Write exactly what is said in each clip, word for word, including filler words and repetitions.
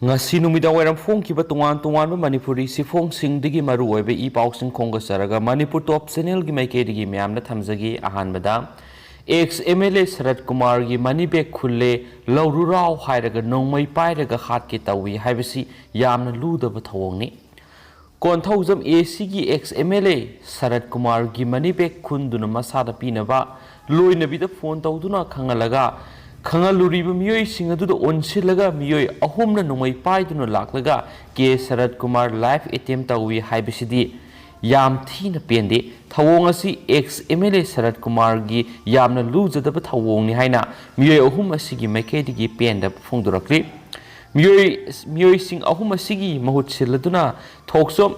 ꯉꯁꯤ ꯅꯨꯃꯤꯗꯥꯡ ꯋꯥꯏꯔꯝ ꯐꯣꯡꯈꯤꯕ ꯇꯣꯉꯥꯟ ꯇꯣꯉꯥꯟꯕ ꯃꯅꯤꯄꯨꯔꯤ ꯁꯤꯐꯣꯡꯁꯤꯡꯗꯒꯤ ꯃꯔꯨꯑꯣꯏꯕ ꯏ ꯄꯥꯎꯁꯤꯡ ꯈꯣꯝꯒꯠꯆꯔꯒ ꯃꯅꯤꯄꯨꯔ ꯇꯣꯞ ꯆꯦꯅꯦꯜꯒꯤ ꯃꯥꯏꯀꯩꯗꯒꯤ ꯃꯌꯥꯝꯗ ꯊꯝꯖꯒꯦ꯫ ꯑꯍꯥꯟꯕꯗ, ex M L A Sarat ꯀꯨꯃꯥꯔꯒꯤ ꯃꯅꯤ ꯕꯦꯒ ꯈꯨꯜꯂꯦ, ꯂꯧꯔꯨꯔꯥꯎ ꯍꯥꯏꯔꯒ ꯅꯣꯡꯃꯩ ꯄꯥꯏꯔꯒ ꯍꯥꯠꯀꯦ ꯇꯧꯏ ꯍꯥꯏꯕꯁꯤ ꯌꯥꯝꯅ ꯂꯨꯗꯕ ꯊꯧꯑꯣꯡꯅꯤ꯫ ꯀꯣꯟꯊꯧꯖꯝ ꯑꯦ ꯁꯤꯒꯤ ex M L A Sarat ꯀꯨꯃꯥꯔꯒꯤ ꯃꯅꯤ ꯕꯦꯒ ꯈꯨꯟꯗꯨꯅ ꯃꯁꯥꯗ ꯄꯤꯅꯕ ꯂꯣꯏꯅꯕꯤꯗ ꯐꯣꯟ ꯇꯧꯗꯨꯅ ꯈꯪꯍꯜꯂꯒ, ꯈꯪꯍꯜꯂꯨꯔꯤꯕ ꯃꯤꯑꯣꯏꯁꯤꯡ ꯑꯗꯨꯗ ꯑꯣꯟꯁꯤꯜꯂꯒ ꯃꯤꯑꯣꯏ ꯑꯍꯨꯝꯅ ꯅꯣꯡꯃꯩ ꯄꯥꯏꯗꯨꯅ ꯂꯥꯛꯂꯒ ꯀꯦ ꯁꯔꯠ ꯀꯨꯃꯥꯔ ꯂꯥꯏꯐ ꯑꯦꯇꯦꯝ ꯇꯧꯏ ꯍꯥꯏꯕꯁꯤꯗꯤ ꯌꯥꯝ ꯊꯤꯅ ꯄꯦꯟꯗꯦ꯫ ꯊꯧꯑꯣꯡ ꯑꯁꯤ X M L A Sarat ꯀꯨꯃꯥꯔꯒꯤ ꯌꯥꯝꯅ ꯂꯨꯖꯗꯕ ꯊꯧꯑꯣꯡꯅꯤ ꯍꯥꯏꯅ ꯃꯤꯑꯣꯏ ꯑꯍꯨꯝ ꯑꯁꯤꯒꯤ ꯃꯥꯏꯀꯩꯗꯒꯤ ꯄꯦꯟꯗꯕ ꯐꯣꯡꯗꯣꯔꯛꯂꯤ꯫ ꯃꯤꯑꯣꯏ, ꯃꯤꯑꯣꯏꯁꯤꯡ ꯑꯍꯨꯝ ꯑꯁꯤꯒꯤ ꯃꯍꯨꯠ ꯁꯤꯜꯂꯗꯨꯅ ꯊꯣꯛꯆꯣꯝ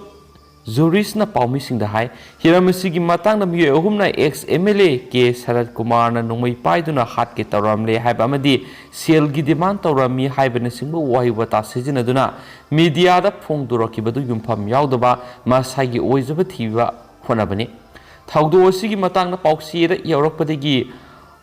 ꯖꯨꯔꯤꯁꯅ ꯄꯥꯎꯃꯤꯁꯤꯡꯗ ꯍꯥꯏ, ꯍꯤꯔꯝ ꯑꯁꯤꯒꯤ ꯃꯇꯥꯡꯗ ꯃꯤꯑꯣꯏ ꯑꯍꯨꯝꯅ ex M L A K Sarat ꯀꯨꯃꯥꯔꯅ ꯅꯣꯡꯃꯩ ꯄꯥꯏꯗꯨꯅ ꯍꯥꯠꯀꯦ ꯇꯧꯔꯝꯂꯦ ꯍꯥꯏꯕ ꯑꯃꯗꯤ ꯁꯦꯜꯒꯤ ꯗꯤꯃꯥꯟ ꯇꯧꯔꯝꯃꯤ ꯍꯥꯏꯕꯅꯆꯤꯡꯕ ꯋꯥꯍꯩ ꯋꯥꯇꯥ ꯁꯤꯖꯤꯟꯅꯗꯨꯅ ꯃꯤꯗꯤꯌꯥꯗ ꯐꯣꯡꯗꯣꯔꯛꯈꯤꯕꯗꯨ ꯌꯨꯝꯐꯝ ꯌꯥꯎꯗꯕ ꯃꯁꯥꯒꯤ ꯑꯣꯏꯖꯕ ꯊꯤꯕ ꯍꯣꯠꯅꯕꯅꯤ꯫ ꯊꯧꯗꯣꯛ ꯑꯁꯤꯒꯤ ꯃꯇꯥꯡꯗ ꯄꯥꯎꯆꯦꯗ ꯌꯧꯔꯛꯄꯗꯒꯤ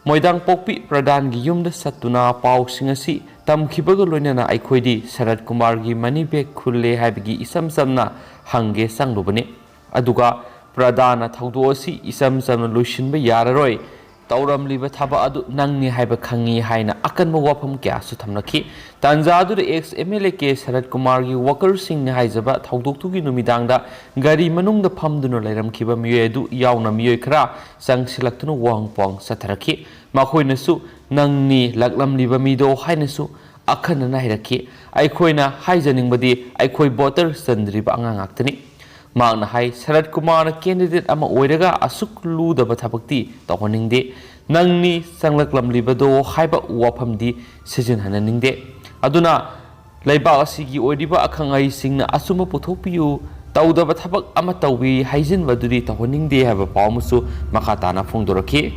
ꯃꯣꯏꯗꯥꯡꯄꯣꯛꯄꯤ ꯄ꯭ꯔꯙꯥꯟꯒꯤ ꯌꯨꯝꯗ ꯆꯠꯇꯨꯅ ꯄꯥꯎꯁꯤꯡ ꯑꯁꯤ ꯇꯝꯈꯤꯕꯒ ꯂꯣꯏꯅꯅ ꯑꯩꯈꯣꯏꯗꯤ ꯁꯔꯠ ꯀꯨꯃꯥꯔꯒꯤ ꯃꯅꯤ ꯕꯦꯒ ꯈꯨꯜꯂꯦ ꯍꯥꯏꯕꯒꯤ ꯏꯆꯝ ꯆꯝꯅ ꯍꯪꯒꯦ ꯆꯪꯂꯨꯕꯅꯤ꯫ ꯑꯗꯨꯒ ꯄ꯭ꯔꯙꯥꯟꯅ ꯊꯧꯗꯣꯛ ꯑꯁꯤ ꯏꯆꯝ ꯆꯝꯅ ꯂꯣꯏꯁꯤꯟꯕ ꯌꯥꯔꯔꯣꯏ, ꯇꯧꯔꯝꯂꯤꯕ ꯊꯕꯛ ꯑꯗꯨ ꯅꯪꯅꯤ ꯍꯥꯏꯕ ꯈꯪꯉꯤ ꯍꯥꯏꯅ ꯑꯀꯟꯕ ꯋꯥꯐꯝ ꯀꯌꯥꯁꯨ ꯊꯝꯂꯛꯈꯤ꯫ ꯇꯥꯟꯖꯥ ꯑꯗꯨꯗ ex M L A K Sarat ꯀꯨꯃꯥꯔꯒꯤ ꯋꯥꯀꯔꯁꯤꯡꯅ ꯍꯥꯏꯖꯕ ꯊꯧꯗꯣꯛꯇꯨꯒꯤ ꯅꯨꯃꯤꯗꯥꯡꯗ ꯒꯥꯔꯤ ꯃꯅꯨꯡꯗ ꯐꯝꯗꯨꯅ ꯂꯩꯔꯝꯈꯤꯕ ꯃꯤꯑꯣꯏ ꯑꯗꯨ ꯌꯥꯎꯅ ꯃꯤꯑꯣꯏ ꯈꯔ ꯆꯪꯁꯤꯜꯂꯛꯇꯨꯅ ꯋꯥꯍꯪ ꯄꯥꯎꯍꯪ ꯆꯠꯊꯔꯛꯈꯤ꯫ ꯃꯈꯣꯏꯅꯁꯨ "ꯅꯪꯅꯤ ꯂꯥꯛꯂꯝꯂꯤꯕ ꯃꯤꯗꯣ" ꯍꯥꯏꯅꯁꯨ ꯑꯈꯟꯅꯅ ꯍꯥꯏꯔꯛꯈꯤ꯫ ꯑꯩꯈꯣꯏꯅ ꯍꯥꯏꯖꯅꯤꯡꯕꯗꯤ ꯑꯩꯈꯣꯏ ꯚꯣꯇꯔ ꯆꯟꯗ꯭ꯔꯤꯕ ꯑꯉꯥꯡ ꯉꯥꯛꯇꯅꯤ꯫ ꯃꯍꯥꯛꯅ ꯍꯥꯏ, "ꯁꯔꯠ ꯀꯨꯃꯥꯔꯅ ꯀꯦꯟꯗꯤꯗꯦꯠ ꯑꯃ ꯑꯣꯏꯔꯒ ꯑꯁꯨꯛ ꯂꯨꯗꯕ ꯊꯕꯛꯇꯤ ꯇꯧꯍꯟꯅꯤꯡꯗꯦ꯫ ꯅꯪꯅꯤ ꯆꯪꯂꯛꯂꯝꯂꯤꯕꯗꯣ" ꯍꯥꯏꯕ ꯋꯥꯐꯝꯗꯤ ꯁꯤꯖꯤꯟꯅꯍꯟꯅꯤꯡꯗꯦ꯫ ꯑꯗꯨꯅ ꯂꯩꯕꯥꯛ ꯑꯁꯤꯒꯤ ꯑꯣꯏꯔꯤꯕ ꯑꯈꯪ ꯑꯍꯩꯁꯤꯡꯅ ꯑꯆꯨꯝꯕ ꯄꯨꯊꯣꯛꯄꯤꯌꯨ, ꯇꯧꯗꯕ ꯊꯕꯛ ꯑꯃ ꯇꯧꯏ ꯍꯥꯏꯖꯤꯟꯕꯗꯨꯗꯤ ꯇꯧꯍꯟꯅꯤꯡꯗꯦ ꯍꯥꯏꯕ ꯄꯥꯎ ꯑꯃꯁꯨ ꯃꯈꯥ ꯇꯥꯅ ꯐꯣꯡꯗꯣꯔꯛꯈꯤ꯫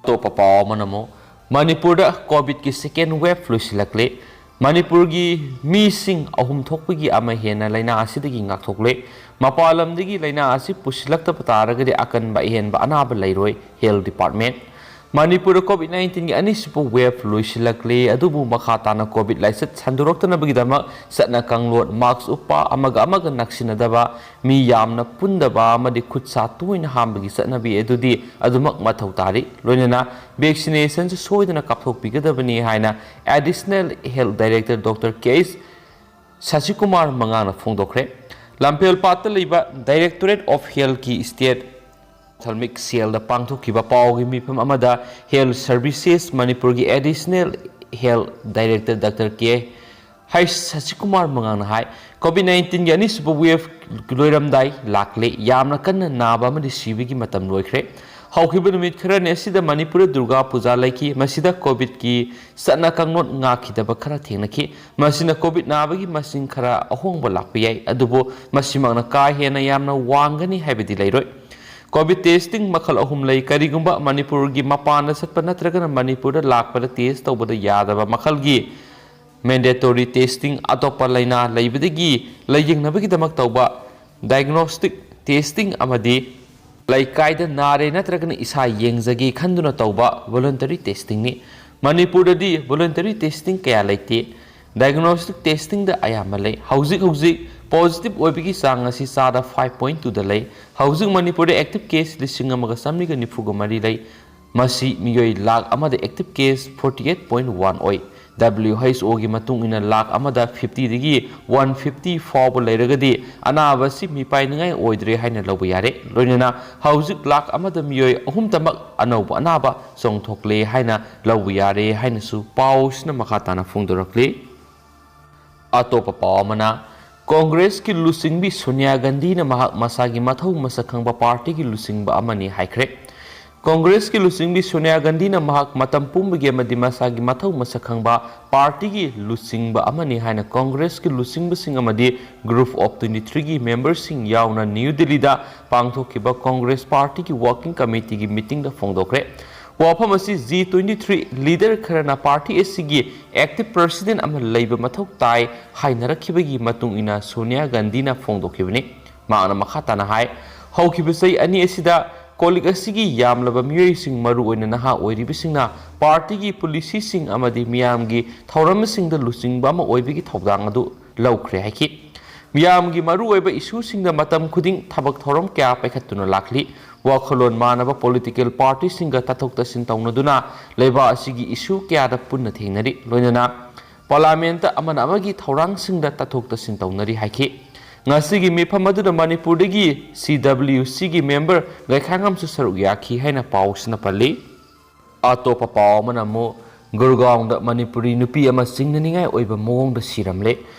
ꯑꯇꯣꯞꯄ ꯄꯥꯎ ꯑꯃꯅ ꯑꯃꯨꯛ ꯃꯅꯤꯄꯨꯔꯗ ꯀꯣꯚꯤꯗꯀꯤ ꯁꯦꯀꯦꯟ ꯋꯦꯚ ꯂꯣꯏꯁꯤꯜꯂꯛꯂꯦ꯫ ꯃꯅꯤꯄꯨꯔꯒꯤ ꯃꯤꯁꯤꯡ ꯑꯍꯨꯝ ꯊꯣꯛꯄꯒꯤ ꯑꯃ ꯍꯦꯟꯅ ꯂꯥꯏꯅꯥ ꯑꯁꯤꯗꯒꯤ ꯉꯥꯛꯊꯣꯛꯂꯦ꯫ ꯃꯄꯥꯟ ꯂꯝꯗꯒꯤ ꯂꯥꯏꯅꯥ ꯑꯁꯤ ꯄꯨꯁꯤꯜꯂꯛꯇꯕ ꯇꯥꯔꯒꯗꯤ ꯑꯀꯟꯕ ꯑꯍꯦꯟꯕ ꯑꯅꯥꯕ ꯂꯩꯔꯣꯏ, ꯍꯦꯜꯊ ꯗꯤꯄꯥꯔꯠꯃꯦꯟꯠ꯫ ꯃꯅꯤꯄꯨꯔꯗ COVID nineteenꯒꯤ ꯑꯅꯤꯁꯨꯕ wave ꯂꯣꯏꯁꯤꯜꯂꯛꯂꯦ, ꯑꯗꯨꯕꯨ ꯃꯈꯥ ꯇꯥꯅ COVID ꯂꯥꯏꯆꯠ ꯁꯟꯗꯣꯔꯛꯇꯅꯕꯒꯤꯗꯃꯛ ꯆꯠꯅ ꯀꯥꯡꯂꯣꯟ, mask ꯎꯞꯄ, ꯑꯃꯒ ꯑꯃꯒ ꯅꯛꯁꯤꯟꯅꯗꯕ, ꯃꯤ ꯌꯥꯝꯅ ꯄꯨꯟꯗꯕ ꯑꯃꯗꯤ ꯈꯨꯠ ꯁꯥ ꯇꯣꯏꯅ ꯍꯥꯝꯕꯒꯤ ꯆꯠꯅꯕꯤ ꯑꯗꯨꯗꯤ ꯑꯗꯨꯃꯛ ꯃꯊꯧ ꯇꯥꯔꯤ꯫ ꯂꯣꯏꯅꯅ vaccinationꯁꯨ ꯁꯣꯏꯗꯅ ꯀꯥꯞꯊꯣꯛꯄꯤꯒꯗꯕꯅꯤ ꯍꯥꯏꯅ Additional Health Director Doctor K H ꯁꯁꯤꯀꯨꯃꯥꯔ ꯃꯉꯥꯡꯅ ꯐꯣꯡꯗꯣꯛꯈ꯭ꯔꯦ꯫ ꯂꯝꯐꯦꯜ ꯄꯥꯠꯇ ꯂꯩꯕ Directorate of Healthꯀꯤ State Ophthalmic Cellꯗ ꯄꯥꯡꯊꯣꯛꯈꯤꯕ ꯄꯥꯎꯒꯤ ꯃꯤꯐꯝ ꯑꯃꯗ Health Services ꯃꯅꯤꯄꯨꯔꯒꯤ Additional Health Director Doctor K H ꯁꯁꯤꯀꯨꯃꯥꯔ ꯃꯉꯥꯡꯅ ꯍꯥꯏ, COVID nineteenꯒꯤ ꯑꯅꯤꯁꯨꯕ wave ꯂꯣꯏꯔꯝꯗꯥꯏ ꯂꯥꯛꯂꯦ꯫ ꯌꯥꯝꯅ ꯀꯟꯅ ꯅꯥꯕ ꯑꯃꯗꯤ ꯁꯤꯕꯒꯤ ꯃꯇꯝ ꯂꯣꯏꯈ꯭ꯔꯦ꯫ ꯍꯧꯈꯤꯕ ꯅꯨꯃꯤꯠ ꯈꯔꯅꯤ ꯑꯁꯤꯗ ꯃꯅꯤꯄꯨꯔꯗ ꯗꯨꯔꯒꯥ ꯄꯨꯖꯥ ꯂꯩꯈꯤ꯫ ꯃꯁꯤꯗ COVIDꯀꯤ ꯆꯠꯅ ꯀꯥꯡꯂꯣꯟ ꯉꯥꯛꯈꯤꯗꯕ ꯈꯔ ꯊꯦꯡꯅꯈꯤ꯫ ꯃꯁꯤꯅ COVID ꯅꯥꯕꯒꯤ ꯃꯁꯤꯡ ꯈꯔ ꯑꯍꯣꯡꯕ ꯂꯥꯛꯄ ꯌꯥꯏ, ꯑꯗꯨꯕꯨ ꯃꯁꯤꯃꯛꯅ ꯀꯥ ꯍꯦꯟꯅ ꯌꯥꯝꯅ ꯋꯥꯡꯒꯅꯤ ꯍꯥꯏꯕꯗꯤ ꯂꯩꯔꯣꯏ꯫ COVID testing ꯃꯈꯜ ꯑꯍꯨꯝ ꯂꯩ꯫ ꯀꯔꯤꯒꯨꯝꯕ ꯃꯅꯤꯄꯨꯔꯒꯤ ꯃꯄꯥꯟꯗ ꯆꯠꯄ ꯅꯠꯇ꯭ꯔꯒꯅ ꯃꯅꯤꯄꯨꯔꯗ ꯂꯥꯛꯄꯗ test ꯇꯧꯕꯗ ꯌꯥꯗꯕ ꯃꯈꯜꯒꯤ mandatory testing, ꯑꯇꯣꯞꯄ ꯂꯥꯏꯅꯥ ꯂꯩꯕꯗꯒꯤ ꯂꯥꯌꯦꯡꯅꯕꯒꯤꯗꯃꯛ ꯇꯧꯕ diagnostic testing ꯑꯃꯗꯤ ꯂꯩꯀꯥꯏꯗ ꯅꯥꯔꯦ ꯅꯠꯇ꯭ꯔꯒꯅ ꯏꯁꯥ ꯌꯦꯡꯖꯒꯦ ꯈꯟꯗꯨꯅ ꯇꯧꯕ voluntary testingꯅꯤ꯫ ꯃꯅꯤꯄꯨꯔꯗꯗꯤ voluntary testing ꯀꯌꯥ ꯂꯩꯇꯦ꯫ Diagnostic testingꯗ ꯑꯌꯥꯝꯕ ꯂꯩ꯫ ꯍꯧꯖꯤꯛ ꯍꯧꯖꯤꯛ positive ꯑꯣꯏꯕꯒꯤ ꯆꯥꯡ ꯑꯁꯤ ꯆꯥꯗ five point twoꯗ ꯂꯩ꯫ ꯍꯧꯖꯤꯛ ꯃꯅꯤꯄꯨꯔꯗ active case ꯂꯤꯁꯤꯡ ꯑꯃꯒ ꯆꯥꯃꯔꯤꯒ ꯅꯤꯐꯨꯒ ꯃꯔꯤ ꯂꯩ꯫ ꯃꯁꯤ ꯃꯤꯑꯣꯏ ꯂꯥꯈ ꯑꯃꯗ active case forty eight point one ꯑꯣꯏ꯫ WHOꯒꯤ ꯃꯇꯨꯡ ꯏꯟꯅ ꯂꯥꯈ ꯑꯃꯗ fiftyꯗꯒꯤ one fifty ꯐꯥꯎꯕ ꯂꯩꯔꯒꯗꯤ ꯑꯅꯥꯕ ꯑꯁꯤ ꯃꯤꯄꯥꯏꯅꯤꯡꯉꯥꯏ ꯑꯣꯏꯗ꯭ꯔꯦ ꯍꯥꯏꯅ ꯂꯧꯕ ꯌꯥꯔꯦ꯫ ꯂꯣꯏꯅꯅ ꯍꯧꯖꯤꯛ ꯂꯥꯈ ꯑꯃꯗ ꯃꯤꯑꯣꯏ ꯑꯍꯨꯝꯇꯃꯛ ꯑꯅꯧꯕ ꯑꯅꯥꯕ ꯆꯣꯡꯊꯣꯛꯂꯦ ꯍꯥꯏꯅ ꯂꯧꯕ ꯌꯥꯔꯦ ꯍꯥꯏꯅꯁꯨ ꯄꯥꯎꯁꯤꯅ ꯃꯈꯥ ꯇꯥꯅ ꯐꯣꯡꯗꯣꯔꯛꯂꯤ꯫ ꯑꯇꯣꯞꯄ ꯄꯥꯎ ꯑꯃꯅ, ꯀꯣꯡꯒ꯭ꯔꯦꯁꯀꯤ ꯂꯨꯆꯤꯡꯕꯤ ꯁꯣꯅꯤꯌꯥ ꯒꯥꯟꯙꯤꯅ ꯃꯍꯥꯛ ꯃꯁꯥꯒꯤ ꯃꯊꯧ ꯃꯁꯛ ꯈꯪꯕ ꯄꯥꯔꯇꯤꯒꯤ ꯂꯨꯆꯤꯡꯕ ꯑꯃꯅꯤ ꯍꯥꯏꯈ꯭ꯔꯦ꯫ ꯀꯣꯡꯒ꯭ꯔꯦꯁꯀꯤ ꯂꯨꯆꯤꯡꯕꯤ ꯁꯣꯅꯤꯌꯥ ꯒꯥꯟꯙꯤꯅ ꯃꯍꯥꯛ ꯃꯇꯝ ꯄꯨꯝꯕꯒꯤ ꯑꯃꯗꯤ ꯃꯁꯥꯒꯤ ꯃꯊꯧ ꯃꯁꯛ ꯈꯪꯕ ꯄꯥꯔꯇꯤꯒꯤ ꯂꯨꯆꯤꯡꯕ ꯑꯃꯅꯤ ꯍꯥꯏꯅ ꯀꯣꯡꯒ꯭ꯔꯦꯁꯀꯤ ꯂꯨꯆꯤꯡꯕꯁꯤꯡ ꯑꯃꯗꯤ Group of twenty threeꯒꯤ memberꯁꯤꯡ ꯌꯥꯎꯅ ꯅ꯭ꯌꯨ ꯗꯤꯜꯂꯤꯗ ꯄꯥꯡꯊꯣꯛꯈꯤꯕ ꯀꯣꯡꯒ꯭ꯔꯦꯁ ꯄꯥꯔꯇꯤꯒꯤ working committeeꯒꯤ meetingꯗ ꯐꯣꯡꯗꯣꯛꯈ꯭ꯔꯦ꯫ ꯋꯥꯐꯝ ꯑꯁꯤ G twenty three leader ꯈꯔꯅ ꯄꯥꯔꯇꯤ ꯑꯁꯤꯒꯤ active president ꯑꯃ ꯂꯩꯕ ꯃꯊꯧ ꯇꯥꯏ ꯍꯥꯏꯅꯔꯛꯈꯤꯕꯒꯤ ꯃꯇꯨꯡ ꯏꯟꯅ ꯁꯣꯅꯤꯌꯥ ꯒꯥꯟꯙꯤꯅ ꯐꯣꯡꯗꯣꯛꯈꯤꯕꯅꯤ꯫ ꯃꯍꯥꯛꯅ ꯃꯈꯥ ꯇꯥꯅ ꯍꯥꯏ, ꯍꯧꯈꯤꯕ ꯆꯍꯤ ꯑꯅꯤ ꯑꯁꯤꯗ ꯀꯣꯂꯤꯛ ꯑꯁꯤꯒꯤ ꯌꯥꯝꯂꯕ ꯃꯤꯑꯣꯏꯁꯤꯡ, ꯃꯔꯨꯑꯣꯏꯅ ꯅꯍꯥ ꯑꯣꯏꯔꯤꯕꯁꯤꯡꯅ ꯄꯥꯔꯇꯤꯒꯤ ꯄꯣꯂꯤꯁꯤꯁꯤꯡ ꯑꯃꯗꯤ ꯃꯤꯌꯥꯝꯒꯤ ꯊꯧꯔꯝꯁꯤꯡꯗ ꯂꯨꯆꯤꯡꯕ ꯑꯃ ꯑꯣꯏꯕꯒꯤ ꯊꯧꯗꯥꯡ ꯑꯗꯨ ꯂꯧꯈ꯭ꯔꯦ ꯍꯥꯏꯈꯤ꯫ ꯃꯤꯌꯥꯝꯒꯤ ꯃꯔꯨꯑꯣꯏꯕ ꯏꯁꯨꯁꯤꯡꯗ ꯃꯇꯝ ꯈꯨꯗꯤꯡ ꯊꯕꯛ ꯊꯧꯔꯝ ꯀꯌꯥ ꯄꯥꯏꯈꯠꯇꯨꯅ ꯂꯥꯛꯂꯤ꯫ ꯋꯥꯈꯜꯂꯣꯟ ꯃꯥꯟꯅꯕ ꯄꯣꯂꯤꯇꯤꯀꯦꯜ ꯄꯥꯔꯇꯤꯁꯤꯡꯒ ꯇꯥꯊꯣꯛ ꯇꯥꯁꯤꯟ ꯇꯧꯅꯗꯨꯅ ꯂꯩꯕꯥꯛ ꯑꯁꯤꯒꯤ ꯏꯁꯨ ꯀꯌꯥꯗ ꯄꯨꯟꯅ ꯊꯦꯡꯅꯔꯤ꯫ ꯂꯣꯏꯅꯅ ꯄꯥꯔꯂꯤꯌꯥꯃꯦꯟꯠꯇ ꯑꯃꯅ ꯑꯃꯒꯤ ꯊꯧꯔꯥꯡꯁꯤꯡꯗ ꯇꯥꯊꯣꯛ ꯇꯥꯁꯤꯟ ꯇꯧꯅꯔꯤ ꯍꯥꯏꯈꯤ꯫ ꯉꯁꯤꯒꯤ ꯃꯤꯐꯝ ꯑꯗꯨꯗ ꯃꯅꯤꯄꯨꯔꯗꯒꯤ ꯁꯤ ꯗꯕ꯭ꯂꯤꯌꯨ ꯁꯤꯒꯤ ꯃꯦꯝꯕꯔ ꯒꯥꯏꯈꯥꯉꯝꯁꯨ ꯁꯔꯨꯛ ꯌꯥꯈꯤ ꯍꯥꯏꯅ ꯄꯥꯎꯁꯤꯅ ꯄꯜꯂꯤ꯫ ꯑꯇꯣꯞꯄ ꯄꯥꯎ ꯑꯃꯅ ꯑꯃꯨꯛ ꯒꯨꯔꯒꯥꯎꯟꯗ ꯃꯅꯤꯄꯨꯔꯤ ꯅꯨꯄꯤ ꯑꯃ ꯆꯤꯡꯅꯅꯤꯡꯉꯥꯏ ꯑꯣꯏꯕ ꯃꯑꯣꯡꯗ ꯁꯤꯔꯝꯂꯦ꯫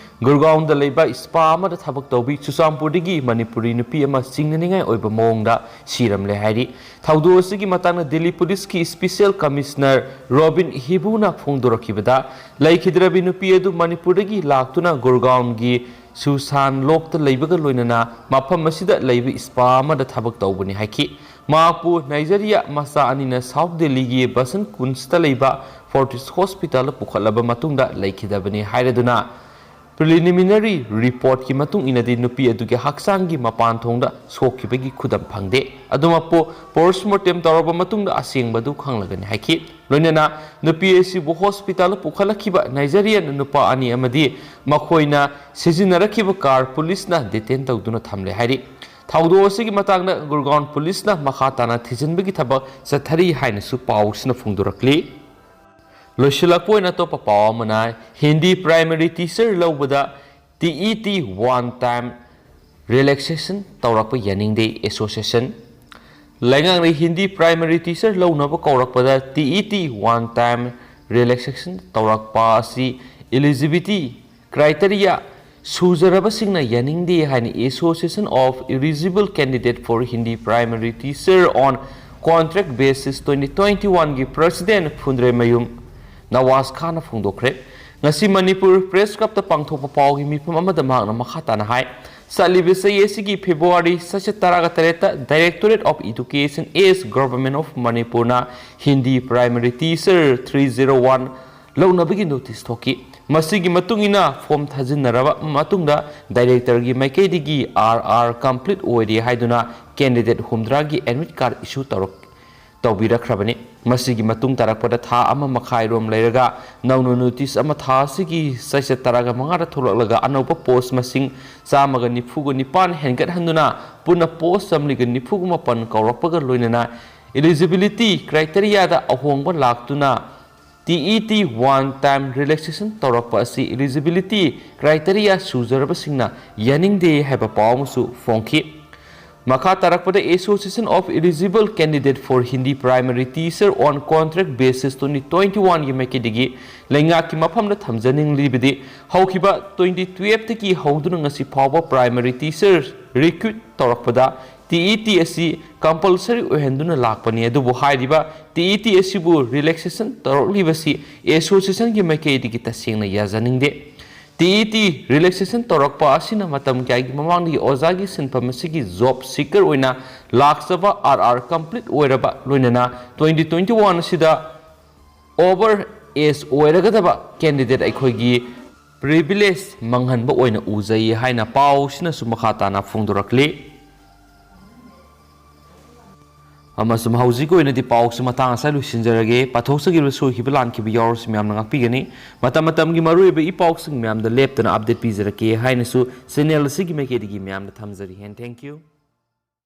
ꯒꯨꯔꯒꯥꯎꯟꯗ ꯂꯩꯕ ꯁ꯭ꯄꯥ ꯑꯃꯗ ꯊꯕꯛ ꯇꯧꯕꯤ ꯆꯨꯔꯆꯥꯟꯄꯨꯔꯗꯒꯤ ꯃꯅꯤꯄꯨꯔꯤ ꯅꯨꯄꯤ ꯑꯃ ꯆꯤꯡꯅꯅꯤꯡꯉꯥꯏ ꯑꯣꯏꯕ ꯃꯑꯣꯡꯗ ꯁꯤꯔꯝꯂꯦ ꯍꯥꯏꯔꯤ꯫ ꯊꯧꯗꯣꯛ ꯑꯁꯤꯒꯤ ꯃꯇꯥꯡꯗ ꯗꯤꯜꯂꯤ ꯄꯨꯂꯤꯁꯀꯤ ꯁ꯭ꯄꯤꯁꯦꯜ ꯀꯃꯤꯁꯅꯔ ꯔꯣꯕꯤꯟ ꯍꯤꯕꯨꯅ ꯐꯣꯡꯗꯣꯔꯛꯈꯤꯕꯗ, ꯂꯩꯈꯤꯗ꯭ꯔꯕꯤ ꯅꯨꯄꯤ ꯑꯗꯨ ꯃꯅꯤꯄꯨꯔꯗꯒꯤ ꯂꯥꯛꯇꯨꯅ ꯒꯨꯔꯒꯥꯎꯟꯒꯤ ꯁꯨꯁꯥꯟ ꯂꯣꯛꯇ ꯂꯩꯕꯒ ꯂꯣꯏꯅꯅ ꯃꯐꯝ ꯑꯁꯤꯗ ꯂꯩꯕ ꯁ꯭ꯄꯥ ꯑꯃꯗ ꯊꯕꯛ ꯇꯧꯕꯅꯤ ꯍꯥꯏꯈꯤ꯫ ꯃꯍꯥꯛꯄꯨ ꯅꯥꯏꯖꯔꯤꯌꯥ ꯃꯆꯥ ꯑꯅꯤꯅ ꯁꯥꯎꯊ ꯗꯦꯜꯂꯤꯒꯤ ꯕꯁꯟ ꯀꯨꯟꯁꯇ ꯂꯩꯕ ꯐꯣꯔꯇꯤꯁ ꯍꯣꯁꯄꯤꯇꯥꯜꯗ ꯄꯨꯈꯠꯂꯕ ꯃꯇꯨꯡꯗ ꯂꯩꯈꯤꯗꯕꯅꯤ ꯍꯥꯏꯔꯗꯨꯅ, ꯄ꯭ꯔꯤꯂꯤꯃꯤꯅꯔꯤ ꯔꯤꯄꯣꯔꯠꯀꯤ ꯃꯇꯨꯡ ꯏꯟꯅꯗꯤ ꯅꯨꯄꯤ ꯑꯗꯨꯒꯤ ꯍꯛꯆꯥꯡꯒꯤ ꯃꯄꯥꯟ ꯊꯣꯡꯗ ꯁꯣꯛꯈꯤꯕꯒꯤ ꯈꯨꯗꯝ ꯐꯪꯗꯦ꯫ ꯑꯗꯨꯃꯛꯄꯨ ꯄꯣꯁꯃꯣꯔꯇꯦꯝ ꯇꯧꯔꯕ ꯃꯇꯨꯡꯗ ꯑꯁꯦꯡꯕꯗꯨ ꯈꯪꯂꯒꯅꯤ ꯍꯥꯏꯈꯤ꯫ ꯂꯣꯏꯅꯅ ꯅꯨꯄꯤ ꯑꯁꯤꯕꯨ ꯍꯣꯁꯄꯤꯇꯥꯜꯗ ꯄꯨꯈꯠꯂꯛꯈꯤꯕ ꯅꯥꯏꯖꯔꯤꯌꯟ ꯅꯨꯄꯥ ꯑꯅꯤ ꯑꯃꯗꯤ ꯃꯈꯣꯏꯅ ꯁꯤꯖꯤꯟꯅꯔꯛꯈꯤꯕ ꯀꯥꯔ ꯄꯨꯂꯤꯁꯅ ꯗꯤꯇꯦꯟ ꯇꯧꯗꯨꯅ ꯊꯝꯂꯦ ꯍꯥꯏꯔꯤ꯫ ꯊꯧꯗꯣꯛ ꯑꯁꯤꯒꯤ ꯃꯇꯥꯡꯗ ꯒꯨꯔꯒꯥꯎꯟ ꯄꯨꯂꯤꯁꯅ ꯃꯈꯥ ꯇꯥꯅ ꯊꯤꯖꯤꯟꯕꯒꯤ ꯊꯕꯛ ꯆꯠꯊꯔꯤ ꯍꯥꯏꯅꯁꯨ ꯄꯥꯎꯁꯤꯅ ꯐꯣꯡꯗꯣꯔꯛꯂꯤ꯫ ꯂꯣꯏꯁꯤꯜꯂꯛꯄ ꯑꯣꯏꯅ ꯑꯇꯣꯞꯄ ꯄꯥꯎ ꯑꯃꯅ, ꯍꯤꯟꯗꯤ ꯄ꯭ꯔꯥꯏꯃꯔꯤ ꯇꯤꯆꯔ ꯂꯧꯕꯗ T E T one time relaxation ꯇꯧꯔꯛꯄ ꯌꯥꯅꯤꯡꯗꯦ ꯑꯦꯁꯣꯁꯤꯌꯦꯁꯟ꯫ ꯂꯩꯉꯥꯛꯅ ꯍꯤꯟꯗꯤ ꯄ꯭ꯔꯥꯏꯃꯔꯤ ꯇꯤꯆꯔ ꯂꯧꯅꯕ ꯀꯧꯔꯛꯄꯗ T E T one time relaxation ꯇꯧꯔꯛꯄ ꯑꯁꯤ ꯏꯂꯤꯖꯤꯕꯤꯂꯤꯇꯤ ꯀ꯭ꯔꯥꯏꯇꯦꯔꯤꯌꯥ ꯁꯨꯖꯔꯕꯁꯤꯡꯅ ꯌꯥꯅꯤꯡꯗꯦ ꯍꯥꯏꯅ Association of Eligible Candidate for Hindi Primary Teacher on Contract Basis twenty twenty-one ꯒꯤ ꯄ꯭ꯔꯁꯤꯗꯦꯟꯠ ꯐꯨꯟꯗ꯭ꯔꯩꯃꯌꯨꯝ ꯅꯋꯥꯖ ꯈꯥꯟꯅ ꯐꯣꯡꯗꯣꯛꯈ꯭ꯔꯦ꯫ ꯉꯁꯤ ꯃꯅꯤꯄꯨꯔ ꯄ꯭ꯔꯦꯁ ꯀ꯭ꯂꯕꯇ ꯄꯥꯡꯊꯣꯛꯄ ꯄꯥꯎꯒꯤ ꯃꯤꯐꯝ ꯑꯃꯗ ꯃꯍꯥꯛꯅ ꯃꯈꯥ ꯇꯥꯅ ꯍꯥꯏ, ꯆꯠꯂꯤꯕ ꯆꯍꯤ ꯑꯁꯤꯒꯤ ꯐꯦꯕ꯭ꯔꯨꯋꯥꯔꯤ ꯆꯩꯆꯠ ꯇꯔꯥꯒ ꯇꯔꯦꯠꯇ Directorate of Education as Government of ꯃꯅꯤꯄꯨꯔꯅ Hindi primary teacher three zero one ꯂꯧꯅꯕꯒꯤ ꯅꯣꯇꯤꯁ ꯊꯣꯛꯈꯤ꯫ ꯃꯁꯤꯒꯤ ꯃꯇꯨꯡ ꯏꯟꯅ ꯐꯣꯔꯝ ꯊꯥꯖꯤꯟꯅꯔꯕ ꯃꯇꯨꯡꯗ ꯗꯥꯏꯔꯦꯛꯇꯔꯒꯤ ꯃꯥꯏꯀꯩꯗꯒꯤ ꯑꯥꯔ ꯑꯥꯔ ꯀꯝꯄ꯭ꯂꯤꯠ ꯑꯣꯏꯔꯦ ꯍꯥꯏꯗꯨꯅ candidate ꯍꯨꯝꯗ꯭ꯔꯥꯒꯤ admit card issue ꯇꯧꯔꯛ ꯇꯧꯕꯤꯔꯛꯈ꯭ꯔꯕꯅꯤ꯫ ꯃꯁꯤꯒꯤ ꯃꯇꯨꯡ ꯇꯥꯔꯛꯄꯗ ꯊꯥ ꯑꯃ ꯃꯈꯥꯏ ꯔꯣꯝ ꯂꯩꯔꯒ ꯅꯧꯅ notice ꯑꯃ ꯊꯥ ꯑꯁꯤꯒꯤ ꯆꯩꯆꯠ ꯇꯔꯥꯒ ꯃꯉꯥꯗ ꯊꯣꯛꯂꯛꯂꯒ ꯑꯅꯧꯕ post ꯃꯁꯤꯡ ꯆꯥꯝꯃꯒ ꯅꯤꯐꯨꯒ ꯅꯤꯄꯥꯟ ꯍꯦꯟꯒꯠꯍꯟꯗꯨꯅ ꯄꯨꯟꯅ post ꯆꯥꯃꯔꯤꯒ ꯅꯤꯐꯨꯒ ꯃꯥꯄꯟ ꯀꯧꯔꯛꯄꯒ ꯂꯣꯏꯅꯅ eligibility criteriaꯗ ꯑꯍꯣꯡꯕ ꯂꯥꯛꯇꯨꯅ T E T one time relaxation ꯇꯧꯔꯛꯄ ꯑꯁꯤ eligibility criteria ꯁꯨꯖꯔꯕꯁꯤꯡꯅ ꯌꯥꯅꯤꯡꯗꯦ ꯍꯥꯏꯕ ꯄꯥꯎ ꯑꯃꯁꯨ ꯐꯣꯡꯈꯤ꯫ ꯃꯈꯥ ꯇꯥꯔꯛꯄꯗ Association of Eligible Candidate for Hindi Primary Teacher on Contract Basis twenty twenty-oneꯒꯤ ꯃꯥꯏꯀꯩꯗꯒꯤ ꯂꯩꯉꯥꯛꯀꯤ ꯃꯐꯝꯗ ꯊꯝꯖꯅꯤꯡꯂꯤꯕꯗꯤ ꯍꯧꯈꯤꯕ twenty twelveꯇꯒꯤ ꯍꯧꯗꯨꯅ ꯉꯁꯤ ꯐꯥꯎꯕ primary teacher recruit ꯇꯧꯔꯛꯄꯗ T E T ꯑꯁꯤ compulsory ꯑꯣꯏꯍꯟꯗꯨꯅ ꯂꯥꯛꯄꯅꯤ꯫ ꯑꯗꯨꯕꯨ ꯍꯥꯏꯔꯤꯕ T E T ꯑꯁꯤꯕꯨ relaxation ꯇꯧꯔꯛꯂꯤꯕꯁꯤ associationꯒꯤ ꯃꯥꯏꯀꯩꯗꯒꯤ ꯇꯁꯦꯡꯅ ꯌꯥꯖꯅꯤꯡꯗꯦ꯫ T E T relaxation ꯇꯧꯔꯛꯄ ꯑꯁꯤꯅ ꯃꯇꯝ ꯀꯌꯥꯒꯤ ꯃꯃꯥꯡꯗꯒꯤ ꯑꯣꯖꯥꯒꯤ ꯁꯤꯟꯐꯝ ꯑꯁꯤꯒꯤ job seeker ꯑꯣꯏꯅ ꯂꯥꯛꯆꯕ R R complete ꯑꯣꯏꯔꯕ ꯂꯣꯏꯅꯅ twenty twenty-one ꯑꯁꯤꯗ over age ꯑꯣꯏꯔꯒꯗꯕ candidate ꯑꯩꯈꯣꯏꯒꯤ privilege ꯃꯥꯡꯍꯟꯕ ꯑꯣꯏꯅ ꯎꯖꯩ ꯍꯥꯏꯅ ꯄꯥꯎꯁꯤꯅꯁꯨ ꯃꯈꯥ ꯇꯥꯅ ꯐꯣꯡꯗꯣꯔꯛꯂꯤ꯫ ꯑꯃꯁꯨꯡ ꯍꯧꯖꯤꯛꯀꯤ ꯑꯣꯏꯅꯗꯤ ꯄꯥꯎꯁꯤ ꯃꯇꯥꯡ ꯑꯁꯤꯗ ꯂꯣꯏꯁꯤꯟꯖꯔꯒꯦ꯫ ꯄꯥꯊꯣꯛꯆꯈꯤꯕ ꯁꯣꯏꯈꯤꯕ ꯂꯥꯟꯈꯤꯕ ꯌꯥꯎꯔꯁꯨ ꯃꯌꯥꯝꯅ ꯉꯥꯛꯄꯤꯒꯅꯤ꯫ ꯃꯇꯝ ꯃꯇꯝꯒꯤ ꯃꯔꯨꯑꯣꯏꯕ ꯏ ꯄꯥꯎꯁꯤꯡ ꯃꯌꯥꯝꯗ ꯂꯦꯞꯇꯅ update ꯄꯤꯖꯔꯛꯀꯦ ꯍꯥꯏꯅꯁꯨ channel ꯑꯁꯤꯒꯤ ꯃꯥꯏꯀꯩꯗꯒꯤ ꯃꯌꯥꯝꯗ ꯊꯝꯖꯔꯤ꯫ And thank you꯫